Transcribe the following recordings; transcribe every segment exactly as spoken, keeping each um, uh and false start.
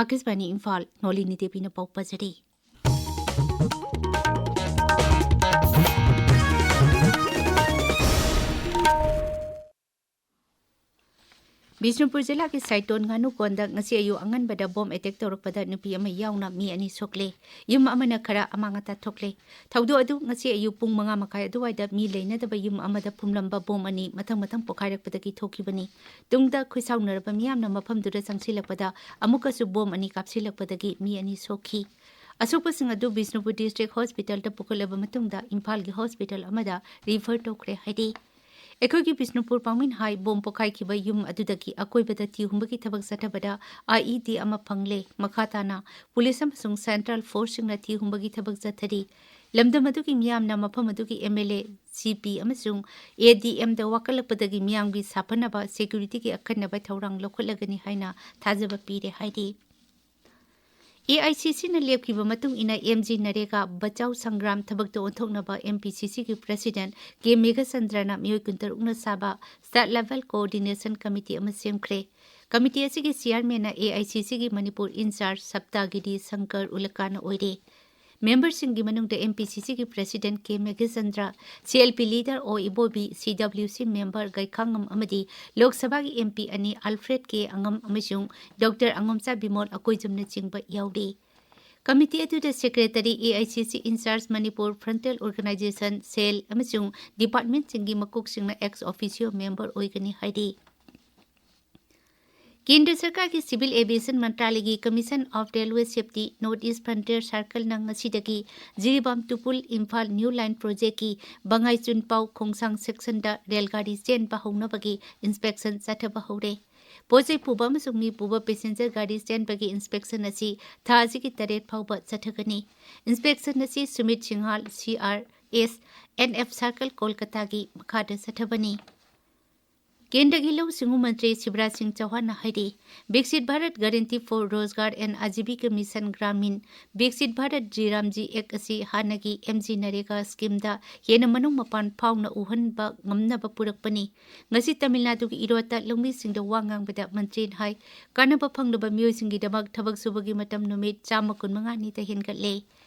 ꯑꯥꯀꯥꯁꯕꯥꯅꯤ ꯏꯝꯐꯥꯜ, ꯅꯣꯂꯤꯅꯤ ꯗꯦꯕꯤꯅ ꯄꯥꯎ ꯄꯥꯖꯔꯤ꯫ ꯕꯤꯁꯅꯨꯄꯨꯔ ꯖꯤꯂꯥꯒꯤ ꯁꯥꯏꯇꯣꯟ ꯉꯥꯅꯨꯀꯣꯟꯗ ꯉꯁꯤ ꯑꯌꯨꯛ ꯑꯉꯟꯕꯗ ꯕꯣꯝ ꯑꯦꯇꯦꯛ ꯇꯧꯔꯛꯄꯗ ꯅꯨꯄꯤ ꯑꯃ ꯌꯥꯎꯅ ꯃꯤ ꯑꯅꯤ ꯁꯣꯛꯂꯦ꯫ ꯌꯨꯝ ꯑꯃꯅ ꯈꯔ ꯑꯃꯥꯡ ꯑꯇꯥ ꯊꯣꯛꯂꯦ꯫ ꯊꯧꯗꯣꯛ ꯑꯗꯨ ꯉꯁꯤ ꯑꯌꯨꯛ ꯄꯨꯡ ꯃꯉꯥ ꯃꯈꯥꯏ ꯑꯗꯨꯋꯥꯏꯗ ꯃꯤ ꯂꯩꯅꯗꯕ ꯌꯨꯝ ꯑꯃꯗ ꯐꯨꯝꯂꯝꯕ ꯕꯣꯝ ꯑꯅꯤ ꯃꯊꯪ ꯃꯊꯪ ꯄꯣꯈꯥꯏꯔꯛꯄꯗꯒꯤ ꯊꯣꯛꯈꯤꯕꯅꯤ꯫ ꯇꯨꯡꯗ ꯈꯣꯏꯁꯥꯎꯅꯔꯕ ꯃꯤꯌꯥꯝꯅ ꯃꯐꯝꯗꯨꯗ ꯆꯪꯁꯤꯜꯂꯛꯄꯗ ꯑꯃꯨꯛꯀꯁꯨ ꯕꯣꯝ ꯑꯅꯤ ꯀꯥꯞꯁꯤꯜꯂꯛꯄꯗꯒꯤ ꯃꯤ ꯑꯅꯤ ꯁꯣꯛꯈꯤ꯫ ꯑꯁꯣꯛꯄꯁꯤꯡ ꯑꯗꯨ ꯕꯤꯁꯅꯨꯄꯨꯔ ꯗꯤꯁꯇ꯭ꯔꯤꯛ ꯍꯣꯁꯄꯤꯇꯥꯜꯗ ꯄꯨꯈꯠꯂꯕ ꯃꯇꯨꯡꯗ ꯏꯝꯐꯥꯜꯒꯤ ꯍꯣꯁꯄꯤꯇꯥꯜ ꯑꯃꯗ ꯔꯤꯐꯔ ꯇꯧꯈ꯭ꯔꯦ ꯍꯥꯏꯔꯤ꯫ ꯑꯩꯈꯣꯏꯒꯤ ꯕꯤꯁꯅꯨꯄꯨꯔ ꯄꯥꯎꯃꯤꯟ ꯍꯥꯏ ꯕꯣꯝ ꯄꯣꯈꯥꯏꯈꯤꯕ ꯌꯨꯝ ꯑꯗꯨꯗꯒꯤ ꯑꯀꯣꯏꯕꯗ ꯊꯤ ꯍꯨꯝꯕꯒꯤ ꯊꯕꯛ ꯆꯠꯊꯕꯗ ꯑꯥꯏꯏꯗꯤ ꯑꯃ ꯐꯪꯂꯦ꯫ ꯃꯈꯥ ꯇꯥꯅ ꯄꯨꯂꯤꯁ ꯑꯃꯁꯨꯡ ꯁꯦꯟꯇ꯭ꯔꯦꯜ ꯐꯣꯔꯁꯁꯤꯡꯅ ꯊꯤ ꯍꯨꯝꯕꯒꯤ ꯊꯕꯛ ꯆꯠꯊꯔꯤ꯫ ꯂꯝꯗꯝ ꯑꯗꯨꯒꯤ ꯃꯤꯌꯥꯝꯅ ꯃꯐꯝ ꯑꯗꯨꯒꯤ ꯑꯦꯝ ꯑꯦꯜ ꯑꯦ, ꯁꯤ ꯄꯤ ꯑꯃꯁꯨꯡ ꯑꯦ ꯗꯤ ꯑꯦꯝꯗ ꯋꯥꯀꯠꯂꯛꯄꯗꯒꯤ ꯃꯤꯌꯥꯝꯒꯤ ꯁꯥꯐꯅꯕ ꯁꯦꯀ꯭ꯌꯨꯔꯤꯇꯤꯒꯤ ꯑꯀꯟꯅꯕ ꯊꯧꯔꯥꯡ ꯂꯧꯈꯠꯂꯒꯅꯤ ꯍꯥꯏꯅ ꯊꯥꯖꯕ ꯄꯤꯔꯦ ꯍꯥꯏꯔꯤ꯫ ꯑꯦ ꯑꯥꯏ ꯁꯤ ꯁꯤꯅ ꯂꯦꯞꯈꯤꯕ ꯃꯇꯨꯡ ꯏꯟꯅ ꯑꯦꯝ ꯖꯤ ꯅꯔꯦꯒꯥ ꯕꯆꯥꯎ ꯁꯪꯒ꯭ꯔꯥꯝ ꯊꯕꯛꯇ ꯑꯣꯟꯊꯣꯛꯅꯕ ꯑꯦꯝ ꯄꯤ ꯁꯤ ꯁꯤꯒꯤ ꯄ꯭ꯔꯁꯤꯗꯦꯟꯠ ꯀꯦ ꯃꯦꯘꯆꯟꯗ꯭ꯔꯅ ꯃꯤꯑꯣꯏ ꯀꯨꯟꯇꯔꯨꯛꯅ ꯁꯥꯕ ꯁ꯭ꯇꯦꯠ ꯂꯦꯚꯦꯜ ꯀꯣꯑꯣꯔꯗꯤꯅꯦꯁꯟ ꯀꯃꯤꯇꯤ ꯑꯃ ꯁꯦꯝꯈ꯭ꯔꯦ꯫ ꯀꯃꯤꯇꯤ ꯑꯁꯤꯒꯤ ꯆꯤꯌꯥꯔꯃꯦꯟꯅ ꯑꯦ ꯑꯥꯏ ꯁꯤ ꯁꯤꯒꯤ ꯃꯅꯤꯄꯨꯔ ꯏꯟꯆꯥꯔꯖ ꯁꯞꯇꯥꯒꯤꯔꯤ ꯁꯪꯀꯔ ꯎꯂꯀꯥꯅ ꯑꯣꯏꯔꯦ꯫ ꯃꯦꯝꯕꯔꯁꯤꯡꯒꯤ ꯃꯅꯨꯡꯗ ꯑꯦꯝ ꯄꯤ ꯁꯤ ꯁꯤꯒꯤ ꯄ꯭ꯔꯁꯤꯗꯦꯟꯠ ꯀꯦ Meghachandra, C L P leader ꯑꯣ ꯏꯕꯣꯕꯤ, ꯁꯤ ꯗꯕ꯭ꯂꯤꯎ ꯁꯤ ꯃꯦꯝꯕꯔ ꯒꯩꯈꯥꯉꯝ ꯑꯃꯗꯤ ꯂꯣꯛ ꯁꯚꯥꯒꯤ ꯑꯦꯝ ꯄꯤ ꯑꯅꯤ ꯑꯜꯐ꯭ꯔꯦꯗ ꯀꯦ ꯑꯉꯝ ꯑꯃꯁꯨꯡ ꯗꯣꯛꯇꯔ ꯑꯉꯣꯝꯆꯥ ꯕꯤꯃꯣꯜ ꯑꯀꯣꯏꯖꯝꯅꯆꯤꯡꯕ ꯌꯥꯎꯔꯤ꯫ ꯀꯃꯤꯇꯤ ꯑꯗꯨꯗ ꯁꯦꯀ꯭ꯔꯦꯇꯔꯤ, ꯑꯦ ꯑꯥꯏ ꯁꯤ ꯁꯤ ꯏꯟꯆꯥꯔꯖ ꯃꯅꯤꯄꯨꯔ ꯐ꯭ꯔꯟꯇꯦꯜ ꯑꯣꯔꯒꯅꯥꯏꯖꯦꯁꯟ, ꯁꯦꯜ ꯑꯃꯁꯨꯡ ꯗꯤꯄꯥꯔꯠꯃꯦꯟꯠꯁꯤꯡꯒꯤ ꯃꯀꯣꯛꯁꯤꯡꯅ ꯑꯦꯛꯁ ꯑꯣꯐꯤꯁꯤꯌꯣ ꯃꯦꯝꯕꯔ ꯑꯣꯏꯒꯅꯤ ꯍꯥꯏꯔꯤ꯫ ꯀꯦꯟꯗ꯭ꯔ ꯁꯔꯀꯥꯔꯒꯤ ꯁꯤꯚꯤꯜ ꯑꯦꯚꯤꯌꯦꯁꯟ ꯃꯟꯇ꯭ꯔꯥꯂꯌꯒꯤ commission of railway safety north east frontier ꯁꯥꯔꯀꯜꯅ ꯉꯁꯤꯗꯒꯤ ꯖꯤꯔꯤꯕꯥꯝ ꯇꯨꯄꯨꯜ ꯏꯝꯐꯥꯜ ꯅ꯭ꯌꯨ ꯂꯥꯏꯟ ꯄ꯭ꯔꯣꯖꯦꯛꯀꯤ ꯕꯉꯥꯏ ꯆꯨꯟꯄꯥꯎ ꯈꯣꯡꯁꯥꯡ ꯁꯦꯛꯁꯟꯗ ꯔꯦꯜꯒꯥꯔꯤ ꯆꯦꯟꯕ ꯍꯧꯅꯕꯒꯤ ꯏꯟꯁꯄꯦꯛꯁꯟ ꯆꯠꯊꯕ ꯍꯧꯔꯦ꯫ ꯄꯣꯠ ꯆꯩ ꯄꯨꯕ ꯑꯃꯁꯨꯡ ꯃꯤ ꯄꯨꯕ ꯄꯦꯁꯦꯟꯖꯔ ꯒꯥꯔꯤ ꯆꯦꯟꯕꯒꯤ ꯏꯟꯁꯄꯦꯛꯁꯟ ꯑꯁꯤ ꯊꯥ ꯑꯁꯤꯒꯤ ꯇꯔꯦꯠ ꯐꯥꯎꯕ ꯆꯠꯊꯒꯅꯤ꯫ ꯏꯟꯁꯄꯦꯛꯁꯟ ꯑꯁꯤ Sumit Singhal, C R S, N F circle, ꯀꯣꯜꯀꯇꯥꯒꯤ ꯃꯈꯥꯗ ꯆꯠꯊꯕꯅꯤ꯫ ꯀꯦꯟꯗ꯭ꯔꯒꯤ ꯂꯧꯎ ꯁꯤꯡꯎ ꯃꯟꯇ꯭ꯔꯤ ꯁꯤꯕꯔꯥꯖ ꯁꯤꯡ ꯆꯧꯍꯥꯟꯅ ꯍꯥꯏꯔꯤ, Viksit Bharat guarantee for Rozgar and Ajeevika mission Gramin, Viksit Bharat G RAM G act ꯑꯁꯤ ꯍꯥꯟꯅꯒꯤ ꯑꯦꯝ ꯖꯤ ꯅꯔꯦꯒꯥ ꯁ꯭ꯀꯤꯝꯗ ꯍꯦꯟꯅ ꯃꯅꯨꯡ ꯃꯄꯥꯟ ꯐꯥꯎꯅ ꯎꯍꯟꯕ ꯉꯝꯅꯕ ꯄꯨꯔꯛꯄꯅꯤ꯫ ꯉꯁꯤ ꯇꯥꯃꯤꯜ ꯅꯥꯗꯨꯒꯤ ꯏꯔꯣꯠꯇ ꯂꯧꯃꯤꯁꯤꯡꯗ ꯋꯥ ꯉꯥꯡꯕꯗ ꯃꯟꯇ꯭ꯔꯤꯅ ꯍꯥꯏ, ꯀꯥꯟꯅꯕ ꯐꯪꯂꯕ ꯃꯤꯑꯣꯏꯁꯤꯡꯒꯤꯗꯃꯛ ꯊꯕꯛ ꯁꯨꯕꯒꯤ ꯃꯇꯝ ꯅꯨꯃꯤꯠ ꯆꯥꯝꯃ ꯀꯨꯟꯃꯉꯥꯅꯤꯗ ꯍꯦꯟꯒꯠꯂꯦ꯫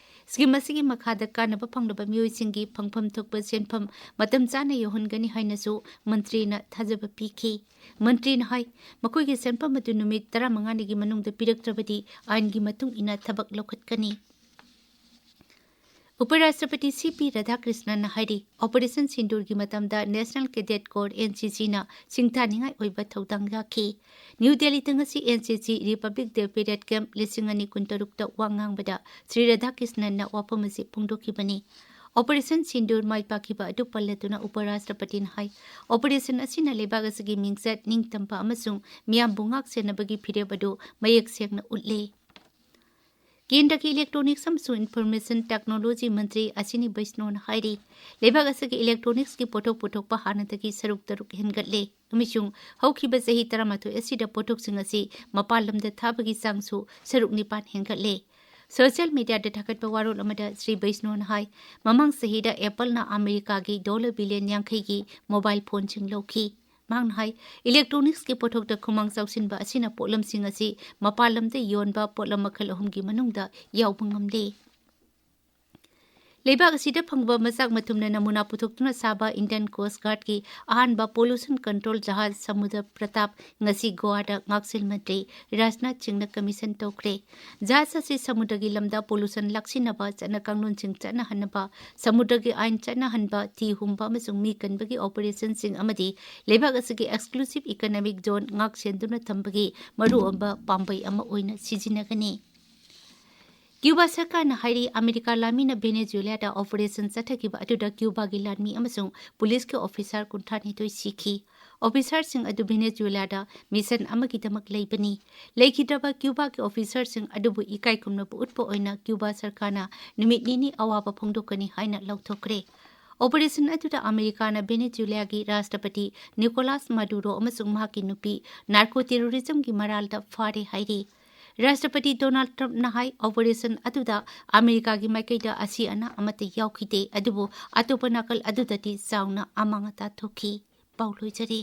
ꯁ꯭ꯀꯤꯝ ꯑꯁꯤꯒꯤ ꯃꯈꯥꯗ ꯀꯥꯟꯅꯕ ꯐꯪꯂꯕ ꯃꯤꯑꯣꯏꯁꯤꯡꯒꯤ ꯐꯪꯐꯝ ꯊꯣꯛꯄ ꯁꯦꯟꯐꯝ ꯃꯇꯝ ꯆꯥꯅ ꯌꯧꯍꯟꯒꯅꯤ ꯍꯥꯏꯅꯁꯨ ꯃꯟꯇ꯭ꯔꯤꯅ ꯊꯥꯖꯕ ꯄꯤꯈꯤ꯫ ꯃꯟꯇ꯭ꯔꯤꯅ ꯍꯥꯏ, ꯃꯈꯣꯏꯒꯤ ꯁꯦꯟꯐꯝ ꯑꯗꯨ ꯅꯨꯃꯤꯠ ꯇꯔꯥꯃꯉꯥꯅꯤꯒꯤ ꯃꯅꯨꯡꯗ ꯄꯤꯔꯛꯇ꯭ꯔꯕꯗꯤ ꯑꯥꯏꯟꯒꯤ ꯃꯇꯨꯡ ꯏꯟꯅ ꯊꯕꯛ ꯂꯧꯈꯠꯀꯅꯤ꯫ ꯎꯄꯔꯥꯁꯇ꯭ꯔꯄꯇꯤ ꯁꯤ ꯄꯤ ꯔꯥꯙꯥꯀ꯭ꯔꯤꯁꯅꯟꯅ ꯍꯥꯏꯔꯤ, ꯑꯣꯄꯔꯦꯁꯟ ꯁꯤꯟꯗꯨꯔꯒꯤ ꯃꯇꯝꯗ national cadet core, N C ꯁꯤꯅ ꯁꯤꯡꯊꯥꯅꯤꯡꯉꯥꯏ ꯑꯣꯏꯕ ꯊꯧꯗꯥꯡ ꯌꯥꯈꯤ꯫ ꯅ꯭ꯌꯨ ꯗꯦꯜꯂꯤꯗ ꯉꯁꯤ ꯑꯦꯟ ꯁꯤ ꯁꯤ ꯔꯤꯄꯕ꯭ꯂꯤꯛ ꯗꯦ ꯄꯦꯔꯦꯗ ꯀꯦꯝꯞ ꯂꯤꯁꯤꯡ ꯑꯅꯤ ꯀꯨꯟꯇꯔꯨꯛꯇ ꯋꯥ ꯉꯥꯡꯕꯗ ꯁ꯭ꯔꯤ ꯔꯥꯙꯥꯀ꯭ꯔꯤꯁꯅꯟꯅ ꯋꯥꯐꯝ ꯑꯁꯤ ꯐꯣꯡꯗꯣꯛꯈꯤꯕꯅꯤ꯫ ꯑꯣꯄꯔꯦꯁꯟ ꯁꯤꯟꯗꯨꯔ ꯃꯥꯏ ꯄꯥꯛꯈꯤꯕ ꯑꯗꯨ ꯄꯜꯂꯗꯨꯅ ꯎꯄꯔꯥꯁꯇ꯭ꯔꯄꯇꯤꯅ ꯍꯥꯏ, ꯑꯣꯄꯔꯦꯁꯟ ꯑꯁꯤꯅ ꯂꯩꯕꯥꯛ ꯑꯁꯤꯒꯤ ꯃꯤꯡꯆꯠ, ꯅꯤꯡꯇꯝꯕ ꯑꯃꯁꯨꯡ ꯃꯤꯌꯥꯝꯕꯨ ꯉꯥꯛ ꯁꯦꯟꯅꯕꯒꯤ ꯐꯤꯔꯦꯞ ꯑꯗꯨ ꯃꯌꯦꯛ ꯁꯦꯡꯅ ꯎꯠꯂꯦ꯫ ꯀꯦꯟꯗ꯭ꯔꯒꯤ ꯏꯂꯦꯛꯇ꯭ꯔꯣꯅꯤꯛꯁ ꯑꯃꯁꯨꯡ ꯏꯟꯐꯣꯔꯃꯦꯁꯟ ꯇꯦꯛꯅꯣꯂꯣꯖꯤ ꯃꯟꯇ꯭ꯔꯤ ꯑꯁꯤꯅꯤ ꯕꯩꯁꯅꯣꯅ ꯍꯥꯏꯔꯤ, ꯂꯩꯕꯥꯛ ꯑꯁꯤꯒꯤ ꯏꯂꯦꯛꯇ꯭ꯔꯣꯅꯤꯛꯁꯀꯤ ꯄꯣꯠꯊꯣꯛ ꯄꯨꯊꯣꯛꯄ ꯍꯥꯟꯅꯗꯒꯤ ꯁꯔꯨꯛ ꯇꯔꯨꯛ ꯍꯦꯟꯒꯠꯂꯦ ꯑꯃꯁꯨꯡ ꯍꯧꯈꯤꯕ ꯆꯍꯤ ꯇꯔꯥꯃꯥꯊꯣꯏ ꯑꯁꯤꯗ ꯄꯣꯠꯊꯣꯛꯁꯤꯡ ꯑꯁꯤ ꯃꯄꯥꯟ ꯂꯝꯗ ꯊꯥꯕꯒꯤ ꯆꯥꯡꯁꯨ ꯁꯔꯨꯛ ꯅꯤꯄꯥꯟ ꯍꯦꯟꯒꯠꯂꯦ꯫ ꯁꯣꯁꯤꯌꯦꯜ ꯃꯤꯗꯤꯌꯥꯗ ꯊꯥꯒꯠꯄ ꯋꯥꯔꯣꯜ ꯑꯃꯗ ꯁ꯭ꯔꯤ ꯕꯩꯁꯅꯣꯅ ꯍꯥꯏ, ꯃꯃꯥꯡ ꯆꯍꯤꯗ ꯑꯦꯄꯜꯅ ꯑꯃꯦꯔꯤꯀꯥꯒꯤ ꯗꯣꯂꯔ ꯕꯤꯂꯤꯌꯟ ꯌꯥꯡꯈꯩꯒꯤ ꯃꯣꯕꯥꯏꯜ ꯐꯣꯟꯁꯤꯡ ꯂꯧꯈꯤ꯫ ꯃꯍꯥꯛꯅ ꯍꯥꯏ, ꯏꯂꯦꯛꯇ꯭ꯔꯣꯅꯤꯛꯁꯀꯤ ꯄꯣꯠꯊꯣꯛꯇ ꯈꯨꯃꯥꯡ ꯆꯥꯎꯁꯤꯟꯕ ꯑꯁꯤꯅ ꯄꯣꯠꯂꯝꯁꯤꯡ ꯑꯁꯤ ꯃꯄꯥꯟ ꯂꯝꯗ ꯌꯣꯟꯕ ꯄꯣꯠꯂꯝ ꯃꯈꯜ ꯑꯍꯨꯝꯒꯤ ꯃꯅꯨꯡꯗ ꯌꯥꯎꯕ ꯉꯝꯂꯦ꯫ ꯂꯩꯕꯥꯛ ꯑꯁꯤꯗ ꯐꯪꯕ ꯃꯆꯥꯛ ꯃꯊꯨꯝꯅ ꯅꯃꯨꯅꯥ ꯄꯨꯊꯣꯛꯇꯨꯅ ꯁꯥꯕ ꯏꯟꯗꯤꯌꯟ ꯀꯣꯁ ꯒꯥꯔꯗꯀꯤ ꯑꯍꯥꯟꯕ ꯄꯣꯂꯨꯁꯟ ꯀꯟꯇ꯭ꯔꯣꯜ ꯖꯍꯥꯖ ꯁꯃꯨꯗ꯭ꯔ ꯄ꯭ꯔꯇꯥꯞ ꯉꯁꯤ ꯒꯣꯋꯥꯗ ꯉꯥꯛꯁꯦꯜ ꯃꯟꯇ꯭ꯔꯤ ꯔꯥꯖꯅꯥꯊ ꯁꯤꯡꯅ ꯀꯃꯤꯁꯟ ꯇꯧꯈ꯭ꯔꯦ꯫ ꯖꯍꯥꯖ ꯑꯁꯤ ꯁꯃꯨꯗ꯭ꯔꯒꯤ ꯂꯝꯗ ꯄꯣꯂꯨꯁꯟ ꯂꯥꯛꯁꯤꯟꯅꯕ ꯆꯠꯅ ꯀꯥꯡꯂꯣꯟꯁꯤꯡ ꯆꯠꯅꯍꯟꯅꯕ, ꯁꯃꯨꯗ꯭ꯔꯒꯤ ꯑꯥꯏꯟ ꯆꯠꯅꯍꯟꯕ, ꯊꯤ ꯍꯨꯝꯕ ꯑꯃꯁꯨꯡ ꯃꯤ ꯀꯟꯕꯒꯤ ꯑꯣꯄꯔꯦꯁꯟꯁꯤꯡ ꯑꯃꯗꯤ ꯂꯩꯕꯥꯛ ꯑꯁꯤꯒꯤ ꯑꯦꯛꯁꯀ꯭ꯂꯨꯁꯤꯚ ꯏꯀꯣꯅꯣꯃꯤꯛ ꯖꯣꯟ ꯉꯥꯛ ꯁꯦꯟꯗꯨꯅ ꯊꯝꯕꯒꯤ ꯃꯔꯨꯑꯣꯏꯕ ꯄꯥꯝꯕꯩ ꯑꯃ ꯑꯣꯏꯅ ꯁꯤꯖꯤꯟꯅꯒꯅꯤ꯫ ꯀ꯭ꯌꯨꯕꯥ ꯁꯔꯀꯥꯔꯅ ꯍꯥꯏꯔꯤ, ꯑꯃꯦꯔꯤꯀꯥ ꯂꯥꯟꯃꯤꯅ ꯚꯦꯅꯦꯖꯨꯋꯦꯂꯥꯗ ꯑꯣꯄꯔꯦꯁꯟ ꯆꯠꯊꯈꯤꯕ ꯑꯗꯨꯗ ꯀ꯭ꯌꯨꯕꯥꯒꯤ ꯂꯥꯟꯃꯤ ꯑꯃꯁꯨꯡ ꯄꯨꯂꯤꯁꯀꯤ ꯑꯣꯐꯤꯁꯥꯔ ꯀꯨꯟꯊ꯭ꯔꯥꯅꯤꯊꯣꯏ ꯁꯤꯈꯤ꯫ ꯑꯣꯐꯤꯁꯥꯔꯁꯤꯡ ꯑꯗꯨ ꯚꯦꯅꯦꯖꯨꯋꯦꯂꯥꯗ ꯃꯤꯁꯟ ꯑꯃꯒꯤꯗꯃꯛ ꯂꯩꯕꯅꯤ꯫ ꯂꯩꯈꯤꯗ꯭ꯔꯕ ꯀ꯭ꯌꯨꯕꯥꯒꯤ ꯑꯣꯐꯤꯁꯥꯔꯁꯤꯡ ꯑꯗꯨꯕꯨ ꯏꯀꯥꯏ ꯈꯨꯝꯅꯕ ꯎꯠꯄ ꯑꯣꯏꯅ ꯀ꯭ꯌꯨꯕꯥ ꯁꯔꯀꯥꯔꯅ ꯅꯨꯃꯤꯠ ꯅꯤꯅꯤ ꯑꯋꯥꯕ ꯐꯣꯡꯗꯣꯛꯀꯅꯤ ꯍꯥꯏꯅ ꯂꯥꯎꯊꯣꯛꯈ꯭ꯔꯦ꯫ ꯑꯣꯄꯔꯦꯁꯟ ꯑꯗꯨꯗ ꯑꯃꯦꯔꯤꯀꯥꯅ ꯚꯦꯅꯦꯖꯨꯂꯥꯒꯤ ꯔꯥꯁꯇ꯭ꯔꯄꯇꯤ ꯅꯤꯀꯣꯂꯥꯁ ꯃꯥꯗꯨꯔꯣ ꯑꯃꯁꯨꯡ ꯃꯍꯥꯛꯀꯤ ꯅꯨꯄꯤ ꯅꯥꯔꯀꯣ ꯇꯦꯔꯣꯔꯤꯖꯝꯒꯤ ꯃꯔꯥꯜꯗ ꯐꯥꯔꯦ ꯍꯥꯏꯔꯤ꯫ ꯔꯥꯁꯇ꯭ꯔꯄꯇꯤ ꯗꯣꯅꯥꯜꯗ ꯇ꯭ꯔꯝꯞꯅ ꯍꯥꯏ, ꯑꯣꯄꯔꯦꯁꯟ ꯑꯗꯨꯗ ꯑꯃꯦꯔꯤꯀꯥꯒꯤ ꯃꯥꯏꯀꯩꯗ ꯑꯁꯤ ꯑꯅꯥ ꯑꯃꯠꯇ ꯌꯥꯎꯈꯤꯗꯦ, ꯑꯗꯨꯕꯨ ꯑꯇꯣꯞꯄ ꯅꯥꯀꯜ ꯑꯗꯨꯗꯗꯤ ꯆꯥꯎꯅ ꯑꯃꯥꯡ ꯑꯇꯥ ꯊꯣꯛꯈꯤ꯫ ꯄꯥꯎ ꯂꯣꯏꯖꯔꯦ꯫